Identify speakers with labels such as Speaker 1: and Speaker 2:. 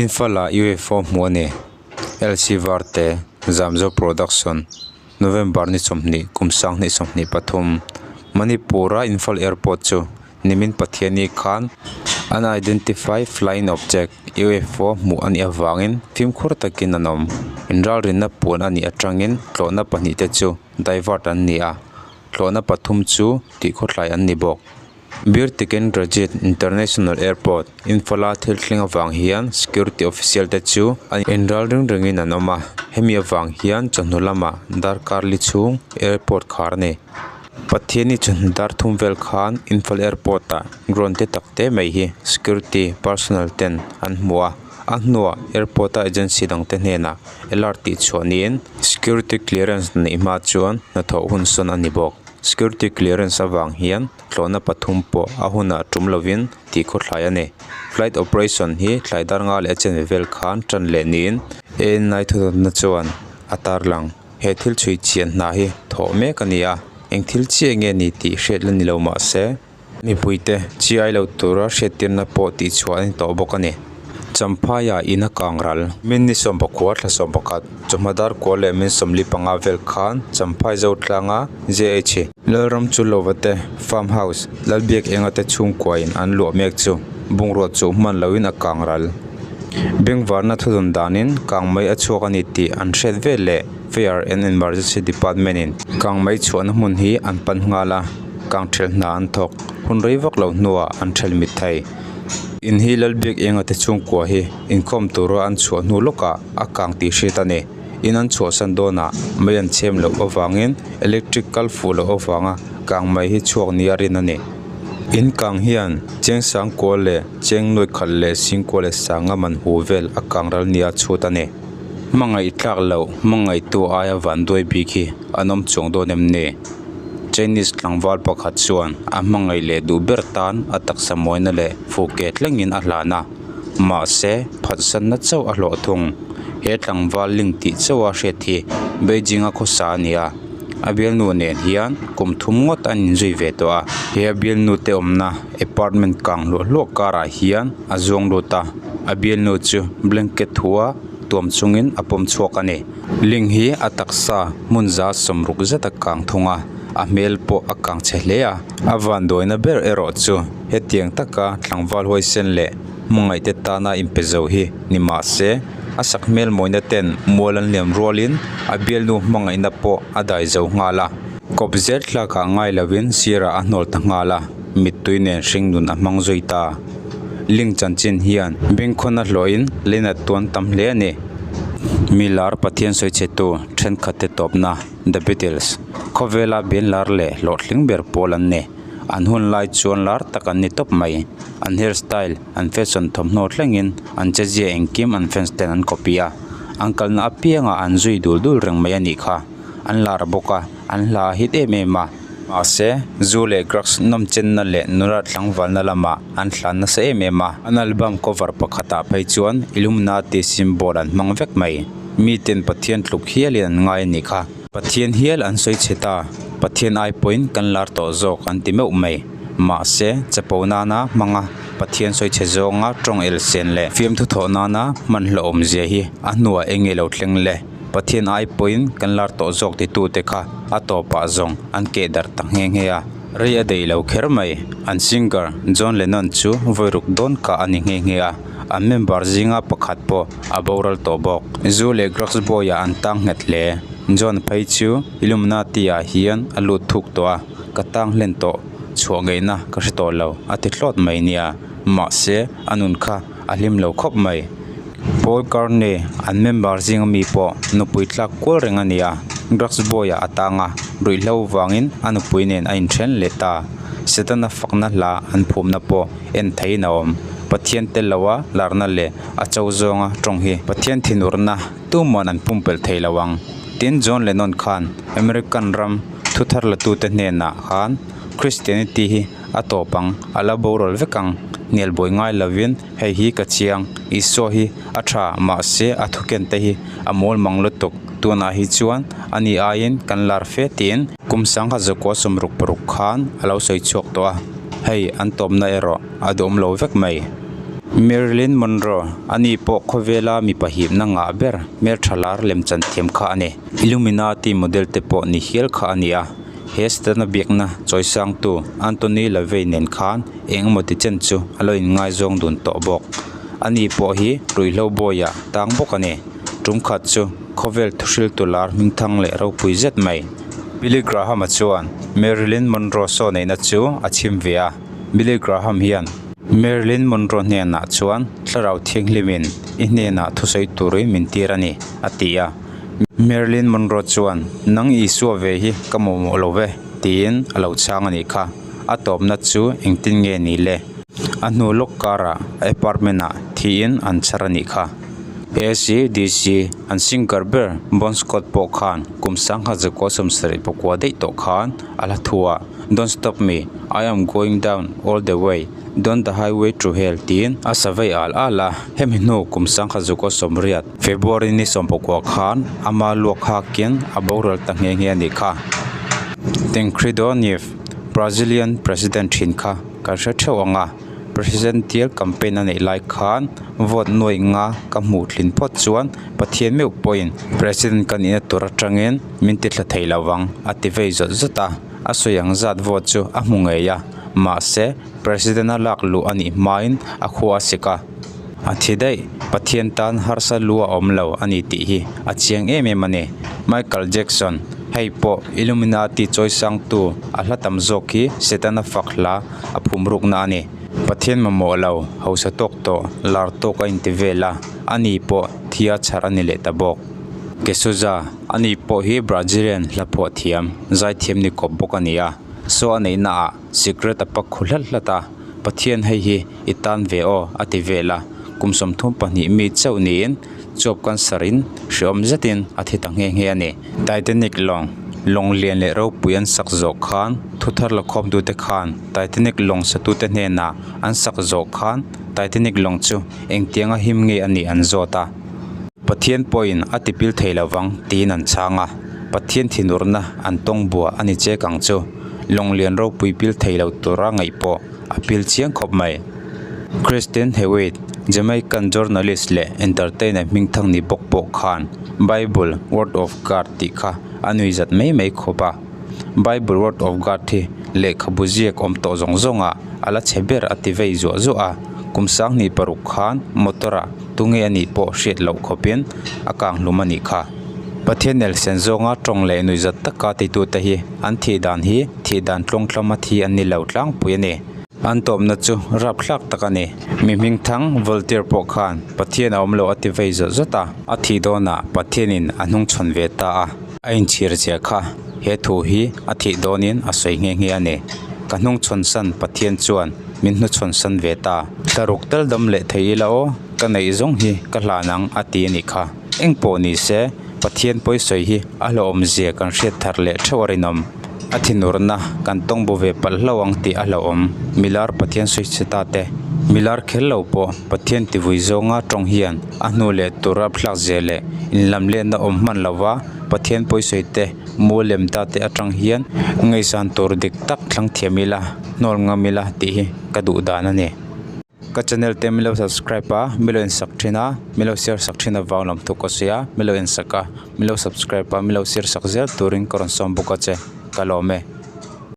Speaker 1: Imphal-ah UFO hmuh a ni. LC Varte, Zamzo Production, November ni 20, kum 2023, Manipur-a Imphal Airport chu nimin Pathianni khan Unidentified Flying Object, UFO, hmuh a nih avangin fimkhur takin an awm. Inralrinna puan a nih atangin tlawhna pahnihte chu divert an ni a, tlawhna pathum chu tihkhawthlai an ni bawk. Bir Tikendrajit International Airport, Imphal-a thil thleng avang hian security official te chu an inral ring rengin an awm a, hemi avang hian chawhnu lamah darkar li chhung airport khar a ni. Pathianni chawhnu dar thum vel khan Imphal Airport ah drone te tak te mai hi security personnel ten an hmu a, a hnuah airport a agency dang te hnenah alert tih chhuah niin security clearance neih hma chuan hnathawh hun sawn a ni bawk. Security clearance avang hian tlawhna pathum pawh a hunah tum lovin tih khawthlai a ni. Flight operation hi thlai dar nga leh a chenve vel khan tan leh niin ANI thawhna chuan a tarlang. He thil chhui chian hna hi thawh mek a ni a, eng thil chiah nge ni tih hriat la ni lo mah se mipuite chi ai lo tura hriattirna pawh tih chhuah a ni tawh bawk a ni. Champhaiah in a kang ral. Min ni sawmpakua thla sawmpakhat chawhma dar kua leh min 45 vel khan Champhai Zotlanga JH. Lalram chu lova te farm house Lalbiak enga te chhungkuain an luah mek chu bungrua chuh hman loin a kang ral. Bengvarna thudawn danin kang mai a chhuak a ni tih an hriat vel leh Fire and Emergency Department in kang mai chhuahna hmun hi an pan nghal a, kang ṭhelh hna an thawk. Hun rei vak lo hnuah an ṭhelh mit thei. In hi Lalbiak enga te chhungkua hi inkhawm tura an chhuah hnu lawkah a kang tih hriat a ni. In an chhuahsan dawnah mei an chhem loh avangin electric kal fuh loh avanga kang mai hi chhuak nia rin a ni. In kang hian cheng sangkua leh cheng nuai khat leh singkua leh sanga man hu vel a kang ral nia chhut a ni. Hmangaih tlak loh hmangaihtu aia vanduai bik hi an awm chuang dawn em ni? Chinese tlangval pakhat chuan a hmangaih leh duh ber tan a taksa mawina leh fuke tlengin a hlan a, mahse phatsanna chauh a hlawh thung. He tlangval link tih chauha hriat hi Beijing a khawsa a ni a, a bialnu nen hian kum thum ngawt an inzui ve tawh a. He a bialnu te awmna apartment kang hluah hluah karah hian a zuang lut a, a bialnu chu blanket hua tuam chungin a pawm chhuak a ni. Ling hi a taksa hmun za sawmruk zet a kang thung a, a hmel pawh a kang chhe hle a. A vanduaina ber erawh chu hetiang taka tlangval huaisen leh hmangaihte tana inpe zo hi ni mah se, a sak hmel mawina ten mual an liam rualin a bialnu hmangaihna pawh a dai zo nghal a. Kawp zel tlakah ngai lovin sirah a hnawl ta nghal a, mittui nen hringnun a hmang zui ta. Ling chanchin hian bengkhawn a hlawhin leinat tuan tam hle a ni. Mi lar Pathian sawi chhetu thenkhat te tawpna The Beatles khawvela bian lar leh hlawhtling ber pawl an ni. An hun lai chuan lar tak an ni tawp mai. An hair style, an fashion thawmhnaw thlengin an chezia engkim an fans ten an copy a. An kalna apiangah an zui dul dul reng mai a nih kha. An lar bawk a, an hla a hit em em a. Mahse, zu leh drugs nawm chenna leh nula tlangvalna lamah an hlan nasa em em a. An album cover pakhatah phei chuan Illuminati symbol an hmang vek mai. Miten Pathian tluk hialin an ngai a nih kha. Pathian hial an sawi chhe ta, Pathian ai pawhin kan lar tawh zawk an ti meuh mai. Mahse, chapo nana hmanga Pathian sawi chhe zawnga tawng elsen leh fiamthu thawh nana hman hlauhawmzia hi a hnuah eng nge lo thleng le? Pathian ai pawhin kan lar tawh zawk titute kha a tawpah zawng an keh darh ta nghe nghe a. Rei a deih lo kher mai. An singer John Lennon chu vawi ruk dawn kah a ni nghe nghe a, an member zinga pakhat pawh a boral tawh bawk. Zu leh drugs bawiah an tang nghet hle. John phei chu Illuminati ah hian a lut thuk tawh a, ka tang hlen tawh chhuah ngeihna ka hre tawh lo a ti hlawt mai nia. Mahse a nun kha a hlim lo khawp mai. Paul Carney, an member zinga mi pawh nupui tlak kual reng a ni a, drugs bawiah a tang a, ruihhlo vangin a nupui nen a inthen leh ta. Setana fakna hla an phumna pawh en theihin a awm. Pathian tel loa larna leh a cho zawnga tawng hi Pathian thinurna tumawn an pumpelh thei lo ang. Tin, John Lennon khan American ram thuthar latute hnenah khan Christianity hi a tawp ang, a la boral vek ang, hnial buai ngai lovin Hei hi ka chiang, Isua hi a tha mahse a thuken te hi a mawl mang lutuk, tunah hi chuan ani aiin kan lar fe tiin kum sangkhat zakua 66 khan a lo sawi chhuak tawh a, hei an tawpna erawh a duhawm lo vek mai. Marilyn Monroe, ani pawh khawvela mipa hipna ngah ber hmeltha lar lemchan thiam kha a ni. Illuminati model te pawh ni hial kha a ni a. He Setana biakna chawisangtu Anthony LaVey nen khan eng emaw ti chen chu a lo inngaizawng dun tawh bawk. Ani pawh hi ruihhlo bawiah tang bawk a ni. Tum khat chu khawvel thuhriltu lar hmingthang leh ropui zet mai. Billy Graham-a chuan Marilyn Monroe saw neihna chu a chhim ve a. Billy Graham hian Marilyn Monroe hnenah chuan Thlarau Thianghlimin i hnenah thusawi turin min tir a ni, a ti a. Marilyn Monroe chuan, Nang Isua ve hi ka mamawh lo ve, tiin a lo chhang a nih kha. A tawpna chu engtin nge ni le? A hnu lawk karah a apartment-ah thiin an chhar a nih kha. ACDC an singer ber Bon Scott pawh khan kum sangha zakua 70 pakua daih tawh khan a hla thuah Don't stop me, I am going down all the way, down the highway to hell tiin a sa vei al al a. Hemi hnu kum sangha zakua 80 February ni 19 khan ama luak hakin a boral ta nghe nghe a nih kha. Tancredo Neves, Brazilian President thin kha kan hre theuh ang a, Presidential campaign a neih lai khan vote nuai nga ka hmuh thlin phawt chuan Pathian meuh pawhin President ka nihna tur atangin min ti thla thei lo vang a ti vei zawt zawt a, a sawi ang zat vote chu a hmu ngei a, mahse President a lak luh a nih hmain a khua a sik a. A thi daih, Pathian tan harsa lu a awm lo a ni tih hi a chiang em em a ni. Michael Jackson, Hei pawh Illuminati chawisangtu a hla tam zawk hi Setana fak hla a phum rukna a ni. Pathian mamawh lo, hausa tawk tawh, lar tawk a inti vel a, ani pawh thia chhar a ni leh ta bawk. Kesuza, Ani pawh hi Brazilian hla phuah thiam, zaithiam ni kawp bawk a ni a, saw a neihnaah Sikret a pak khu hlat hlat a, Pathian hei hi i tan ve aw a ti vel a, kum 32 mi chauh niin chuap cancer in hreawm zetin a thi ta nghe nghe a ni. Titanic lawng, lawng lian leh ropui an sak zawh khan thuthar la khawmtute khan Titanic lawng satute hnenah an sak zawh khan Titanic lawng chu engtianga him nge a nih an zawt a. Pathian pawhin a tipil thei lo vang tiin an chhang a, Pathian thinurna an tawng bua a ni chek ang chu. Lawnglian ropui pil thei lo tura ngaih pawh a pil chiang khawp mai. Christine Hewitt, Jamaican journalist leh entertainer hmingthang ni bawk pawh khan Bible Word of God tih kha a nui zat mai mai khawp a. Bible Word of God hi lehkhabu ziak awm tawh zawng zawngah a la chhe ber a ti vei zuah zuah a. Kum 26 khan motor-ah tunge a nih pawh hriat loh khawpin a kang hlum a nih kha. Pathian elsen zawnga tawng leh nuihzat taka titute hi an thih dan hi thih dan tlawngtlama thi an ni lo tlangpui a ni. An tawpna chu rapthlak tak a ni. Mi hmingthang Voltaire pawh khan Pathian a awm lo a ti vei zawt zawt a. A thih dawnah Pathianin a hnungchhawn ve ta a. A inchhir zia kha he thu hi a thih dawnin a sawi nghe nghe a ni. Ka hnungchhawn san Pathian chuan min hnuchhawn san ve ta. Thlaruk tal dam leh thei ila aw, ka neih zawng hi ka hlan ang a ti a nih kha. Eng pawh ni se, Pathian pawi sawi hi a hlauhawmzia kan hriat thar leh theuh a rinawm. A thinurna kan tawng bu ve palh hlauh ang tih a hlauhawm. Milar Pathian sawi che ta te, milar kher lo pawh Pathian tivui zawnga tawng hian a hnu leh tur rapthlak zia leh inlamlenna awm hman lova Pathian pawi sawi te, mu lem ta te atang hian ngaihsan tur dik tak thlang thiam ila, hnawl ngam ila tih hi ka duh dan a ni. Ka channel te milo subscribe a milo in sak thin a milo share sak thin avang lawm thu ka sawi a milo in sak a milo subscribe a milo share sak zel turin ka rawn sawm bawk a che ka lawm e.